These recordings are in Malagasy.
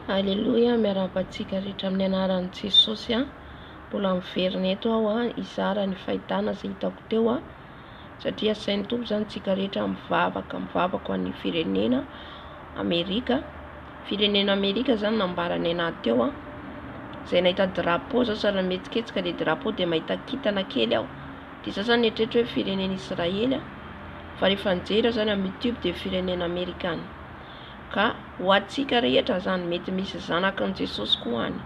Aleloia, miarahaba antsika rehetra amin'ny anaran'i Jesosy a. Mbola miverina eto aho a, hizara ny fahitana izay hitako teo a. Satria asain'ny Tompo izany tsika rehetra mivavaka, mivavaka ho an'ny firenena Amerika. Firenena Amerika izany nambarany anahy teo a. Izay nahita drapeau zao sary mihetsiketsika le drapeau dia mahita kintana kely aho. Dia za zany nieritreritra hoe firenena Israely a. Fa rehefa nijery aho zany amin'ny YouTube dia firenena Amerikana. Ka ho antsika rehetra zany, mety misy zanaky ny Jesosy koa any,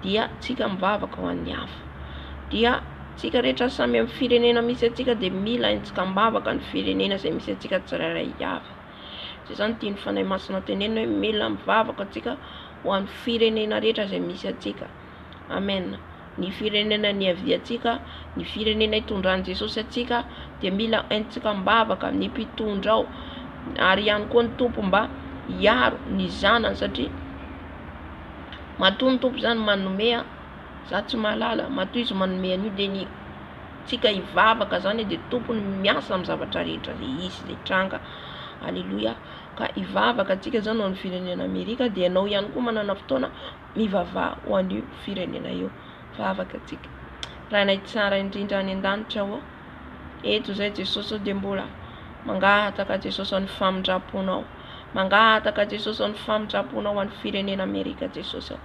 dia tsika mivavaka ho an'ny hafa. Dia tsika rehetra samy amin'ny firenena misy antsika dia mila entsika am-bavaka ny firenena izay misy antsika tsirairay avy. Izay zany tian'ny Fanahy Masina tenenina hoe mila mivavaka antsika ho an'ny firenena rehetra izay misy antsika. Amen. Ny firenena niaviantsika, ny firenena itondran'i Jesosy antsika dia mila entintsika am-bavaka ny mpitondra ao ary ihany koa ny Tompo mba hiaro ny zanany satria matoa ny Tompo zany manome za tsy mahalala matoa izy manome an'io dia ny tsika hivavaka zany dia tompony miasa amin'ny zavatra rehetra zay hisy zay tranga. Aleloia. Ka hivavaka antsika zany ho an'ny firenena Amerika dia ianao ihany koa manana fotoana Mivavaha ho an'io firenena io. Vavaka tsika. Rainay tsara indrindra any an-danitra ô, eto izay Jesosy ô dia mbola mangataka Jesosy ô ny famindram-ponao. Mangataka Jesosy ô ny famindram-ponao ho an'ny firenena Amerika Jesosy ô.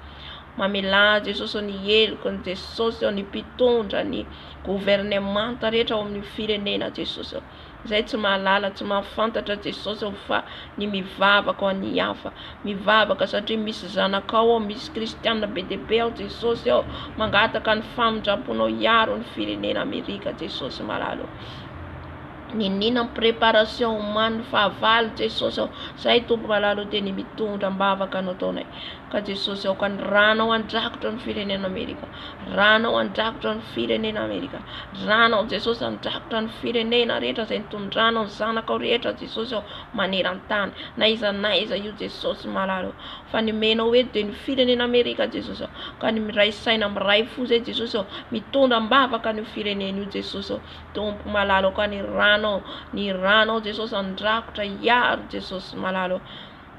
Mamelà Jesosy ô ny heloky ny Jesosy ô ny mpitondra ny governemanta rehetra ao amin'ny firenena Jesosy ô. Izay tsy mahalala, tsy mahafantatra Jesosy ô fa ny mivavaka ho an'ny hafa. Mivavaka satria misy zanakao ao, misy kristiana be dia be ao Jesosy ô. Mangataka ny famindramponao hiaro ny firenena Amerika Jesosy malala ô. Niniana ny préparation omanin'ny fahavalo Jesosy ô. Zay Tompo malala ô dia ny mitondra am-bavaka no ataonay. Ka Jesosy aoka ny ranao handrakotra ny firenena Amerika. Ranao handrakotra ny firenena Amerika. Ranao Jesosy handrakotra ny firenena rehetra izay nitondranao ny zanakao rehetra Jesosy ô maneran-tany. Na iza na iza io Jesosy malala ô. Fa ny omenao eto dia ny firenena Amerika Jesosy ô. Ka ny miray saina miray fo izay Jesosy ô. Mitondra am-bavaka an'io firenena io Jesosy ô. Tompo malala ô ka ny ranao, ny ranao Jesosy handrakotra hiaro Jesosy malala ô.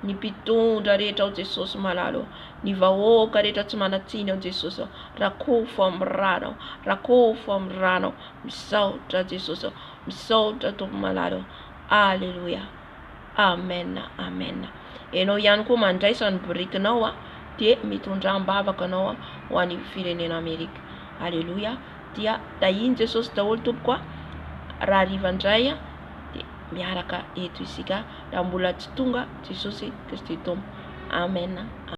Ny mpitondra rehetra ao Jesosy malala ô, ny vahoaka rehetra tsy manan-tsiny ao Jesosy ô, rakofo amin'ny ranao, rakofo amin'ny ranao, misaotra Jesosy ô, misaotra Tompo malala ô, Aleloia, Amen, Amen. Enao ihany koa mandraisa ny birikinao a, dia mitondrà am-bavaka anao a, ho an'ny firenena Amerika. Aleloia, dia tahian'i Jesosy daholo tompoko a, raha hariva indray a, dia miaraka eto isika raha mbola tsy tonga Jesosy Kristy Tompo. Amen.